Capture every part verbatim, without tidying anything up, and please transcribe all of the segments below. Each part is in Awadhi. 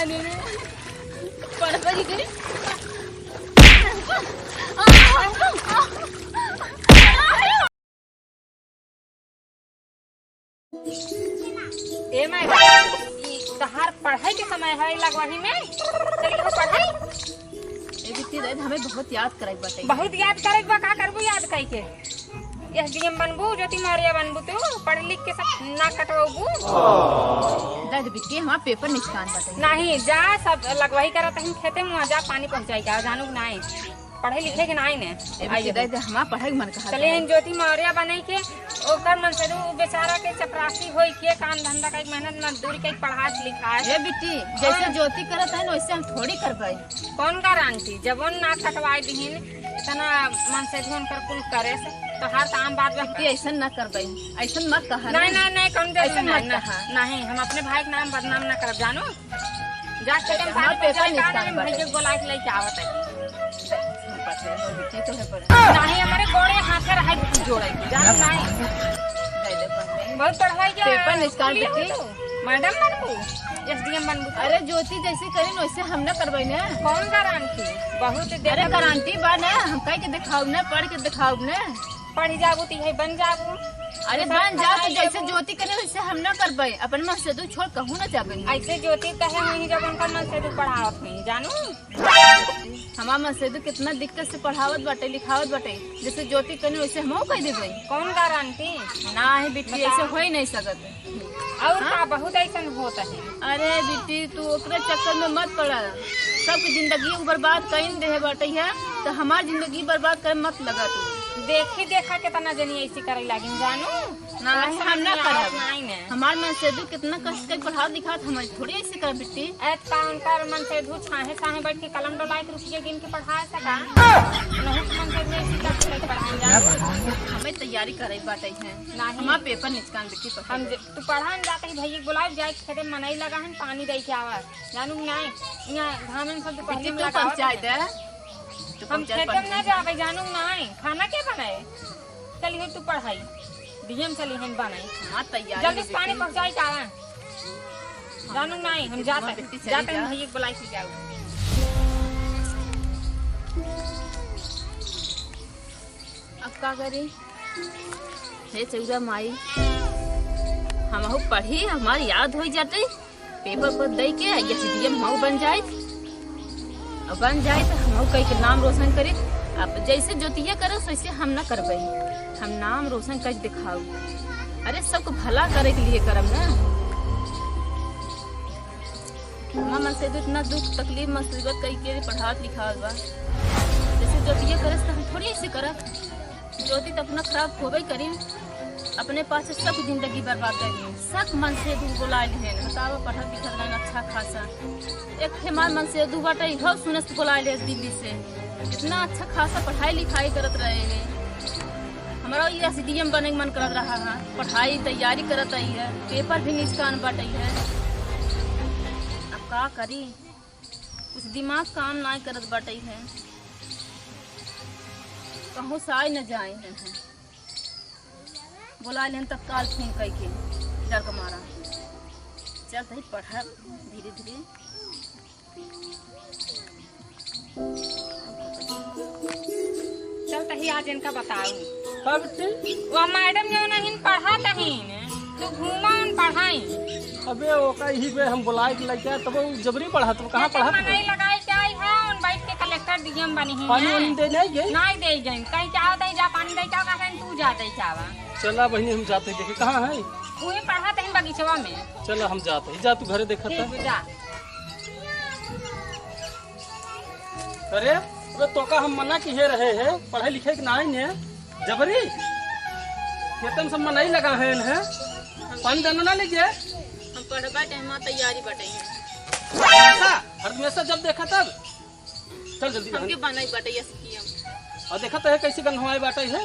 पढ़बे की करी। ए मैडम, ई तहार पढ़ाई के समय है लगवाही में? चली हो पढ़ाई। ए बिट्टी, देख, हमें बहुत याद करे के बाटे। बहुत याद करे के बा, का करबू याद कई के? एसडीएम बनबू, ज्योति मौर्य बनबू तू, पढ़ लिख के सब नाक कटवाबू। दादा बिट्टी, हमार पेपर निष्कान बाटे। नहीं, जा सब लगवाही करत हन खेते में, जा पानी पहुँचाई का, जानू कि नाई? पढ़े लिखे के नाई ने। ए बिट्टी, आइए। दादा, हमार पढ़े के मन कहा चलिए, इन ज्योति मौर्य बने के, ओकर मन से उ बेचारा के चपरासी होई के काम धंधा कई मेहनत मजदूरी कई पढ़ात लिखात। ए बिट्टी, जैसे हाँ। ज्योति करत है ना, वैसे हम थोड़ी करबे। कौन गारंटी? जबन नाक कटवाई दिहिन, इतना मन से धुन कर कुल करे से, तो हर काम बात में बिट्टी, ऐसन ना करबे, ऐसन मत कहा ना। नहीं, नहीं, नहीं, कौन जरूरी ऐसन नहीं, मत नहीं, कहा। नहीं, हम अपने भाई के नाम बदनाम ना करब, जानो। जा के हम हमार पानी पेपर पहुँचाए, निकाल का नाम बाटे। भैया बोला के लेके आवत है। बिट्टी तो है बड़ा। नहीं, हमारे गोड़े हाथे रहे बिट्टी जोड़े के, जानो नहीं। दे दे पढ़ने। बहुत पढ़वाई क्या? पेपर निकाल स्कूली हो बिट्टी। तू? मैडम बनबू, एसडीएम बनबू तू? अरे ज्योति जैसे करी न वैसे हम ना करबे ना। कौन गारंटी? बहुत अरे देखत गारंटी बा ना, हम कह के दिखाउब ना, पढ़ के दिखाउब ना। पढ़ जाबू तो यही बन जाबू। अरे सब बन जा तो पढ़ाई जैसे लेबू। ज्योति करे वैसे हम ना करबे, अपन मन से तू छोड़ कहूँ ना जाबे। ऐसे ज्योति कहे हुई जब उनका मन से तू पढ़ावत हुई, जानू? हमार मन से तो कितना दिक्कत से पढ़ावत बाटे, लिखावत बाटे, जैसे ज्योति कने वैसे हमहू कह देबे। कौन गारंटी? ना है बिट्टी, बताओ। ऐसे हो ही नहीं सकत। और हाँ? का बहुत ऐसन होत है। अरे बिट्टी, तू ओकरे चक्कर में मत पड़ा, सबके जिंदगी बर्बाद कइन देहे बाटे है, तो हमार जिंदगी बर्बाद करे मत लगा तू। देखी देखा कितना जनी ऐसी करे लागिन जानू। नहीं, हम ना करब। नहीं ने। हमार मन से तू कितना कष्ट के पढ़ावत लिखावत, हम थोड़ी ऐसे करब बिट्टी। ए, का उनकर मन से धू छाहे छाहे बैठ के कलम डोलाए के रुपये गिन के पढ़ाए सका? नहीं तो मन से धू ऐसी का करे पढ़ाए जाए। हमें तैयारी करे बाटे है। नहीं। हमार पेपर निचकान बिट्टी पढ़ हम जे, तू पढ़ान जाते ही भैया के बुलाए जाए, खेते में मनई लगा है, पानी दे के आवा। जानू कि नहीं, यहाँ धान में सब दुपहरिया बिट्टी में तू लगावत पहुँचाए है। दे। तू हम पहुँचाए खेते में पढ़। ना जाबे, जानू कि नहीं, खाना के बनाए? चली हो तू पढ़ाई, डीएम चली हन बनाई। हाँ, तैयारी जल्दी में से पानी बिट्टी। पहुँचाई का? जानू नहीं, हम जाते हैं, बिट्टी चली जाते हैं, जा। भैया के बुलाई के जाओ। अब का करी? हे चौरा माई, हमहू पढ़ी, हमार याद होई जाते। पेपर पर दई के एसडीएम हमहू बन जाइत। अब बन जाइत तो हमहू कई के नाम रोशन करित। अब जैसे ज्योतिया करस वैसे हम ना करबे। हम नाम रोशन कर दिखाऊ। अरे सबको भला करे के लिए करब ना। हमार मन से तो इतना दुख तकलीफ मुसीबत कई के पढ़ावत लिखावत बा। जैसे ज्योतिया करस तो हम थोड़ी ऐसे करब। ज्योति तो अपना खराब होबे करी, अपने पास से सब जिंदगी बर्बाद कर दी। सब मन से दू बोला लेहन, बतावा पढ़त लिखत रहन अच्छा खासा। एक ठे हमार मन से दू बाटे, इहो सुनस बोला ले दिल्ली से। इतना अच्छा खासा पढ़ाई लिखाई करत रहे हैं। हमारा ये एसडीएम बने के मन करत रहा है, पढ़ाई तैयारी करत आई है, पेपर भी निष्कान बाटे है। अब का करी, कुछ दिमाग काम ना करत बाटे है, कहूँ से आए न जाए हैं। बोला लेन तत्काल फोन कई के, डर के मारा। चल तही पढ़ब धीरे धीरे। चल तही आज इनका बताऊ। का बिट्टी? वो मैडम जो नहीं पढ़ा तहीन, तू घूमन पढ़ाई। अबे ओका ही बे हम बुलाए के लइका, तब वो जबरी पढ़त, वो कहाँ पढ़त? नहीं लगाए के आई है, उन बैठ के कलेक्टर डीएम बनी ही पानी है। वानी दे नहीं गई? नहीं दे गई। कहीं क्या होता है, जा पानी दे के आवा, कहीं तू जा दे के आवा। चला बहिनी, हम जाते हैं देखे, कहाँ है? वही पढ़ा तही बगीचवा में। चला हम जाते हैं, जा तू घरे देखा ठीक था। है, जा। अरे, अबे तोका हम मना किहे रहे हैं, पढ़े लिखे के नाई ने, जबरी? खेतन सब मनई लगा है इन्हें, पानी दाना ना लीजिए। हम पढ़बा टाइम तैयारी बटे हैं। हमेशा, हर हमेशा जब देखा तब। चल जल्दी हमके बहन। बनाई बाटे ये सीएम। और देखा तो है कैसे गंधवाए बाटे है।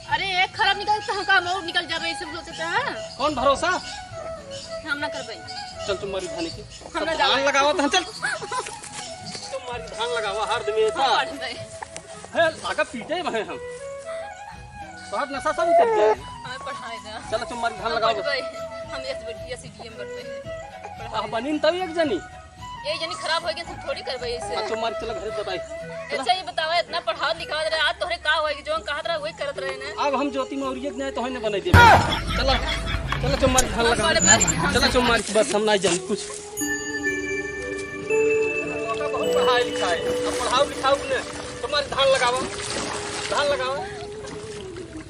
अरे एक खराब निकल तो हमका हम और निकल जाबे, ऐसे सोचते हैं। कौन भरोसा? हम ना करबे। चल तुम्हारी धान की। हम ना सब जाबे। धान लगावा तो चल। तुम्हारी धान लगावा हर दिन में था। हम पढ़बे। है लागा पीटे में हम। बहुत नशा सब उतर गया है। हमें पढ़ाए जा। चलो तुम्हारी धान हम लगावा। पढ़बे। हम एस बढ़िया सीडीएम बनबे। आह बनिन तब एक जनी। ये जनी खराब होइगी, हम थोड़ी करबे इसे। अच्छा, मार, चला घरे बताई। चला। अच्छा, ये बतावा, इतना पढ़ावत लिखावत रहे, आज तोहरे का होइगी, जौन कहत रहे, वही करत रहे ना। अब हम ज्योति मौर्य के न्याय तोहने बनाई देबे। चला, चला, चुम्मा के धान हम लगावा। बड़े बड़े चला, चुम्मा के, बस हम नहीं जानी कुछ। बहुत पढ़ाई लिखाई, अब पढ़ाओ लिखाओ ने, चुम्मा के धान लगावा, धान लगावा।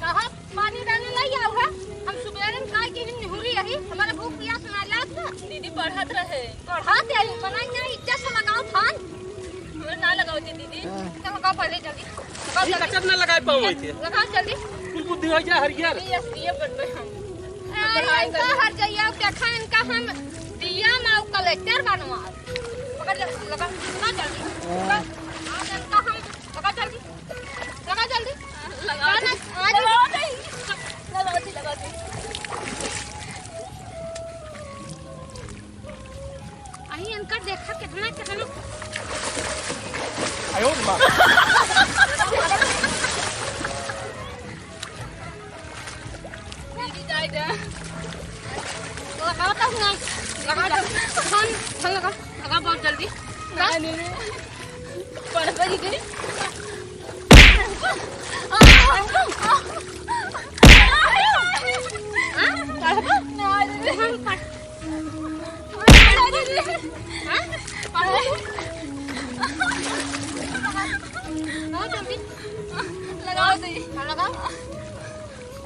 कहा? पानी डाले लाई आऊ है। हम सुबेरे में काय के निहुरी यही, हमारे भूख पियास ना लागत। दीदी पढ़त रहे। पढ़त रही, बनाई ना, इज्जत से लगाओ धान। हमें ना लगाओ दे दीदी। तो लगाओ पहले जल्दी। लगाओ ये जल्दी। कचर ना लगाए पाओ वैसे। लगाओ जल्दी। कुल बुद्धि हो जाए हरियर। ये, ये बनबे हम। अरे, इनका हर जइया देखा, इनका हम डीएम और कलेक्टर बनवा। पकड़ ले, लगा, लगा जल्दी। लगा। आज इनका हम, लगा जल्दी। लगा जल्दी। लगा ना, आज लगाओ नहीं। लगाओ जी, लगाओ जी। अही इनका देखा कितना, कितना। आयो माँ। दीदी जाए दे। लगाओ तो हुआ। लगा दो। फोन, फोन लगा। लगा बहुत जल्दी। नहीं, नहीं, नहीं। पढ़ पढ़ के। हाँ? पढ़बो? ना, दीदी। हम पढ़-, हाँ? पढ़बो? लगाओ जल्दी। लगाओ दीदी। हाँ, लगाओ।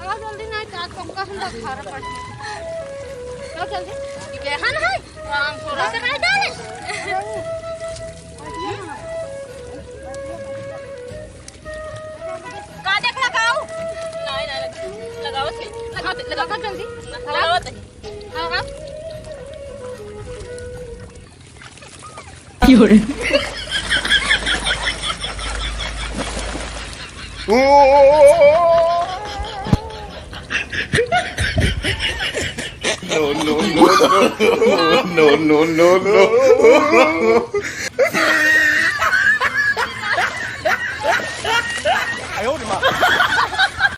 लगाओ जल्दी, नहीं तो आज तुमका हम लोग घर पर। लगाओ जल्दी। ये है ना, हम थोड़ा सा रह जाए। का देख लगाओ? नहीं, नहीं, लगा-, लगाओ थे। लगाओ थे, लगाओ। लगाओ जल्दी। लगाओ थे। लगाओ। No, no, no, no. No, no, no, no.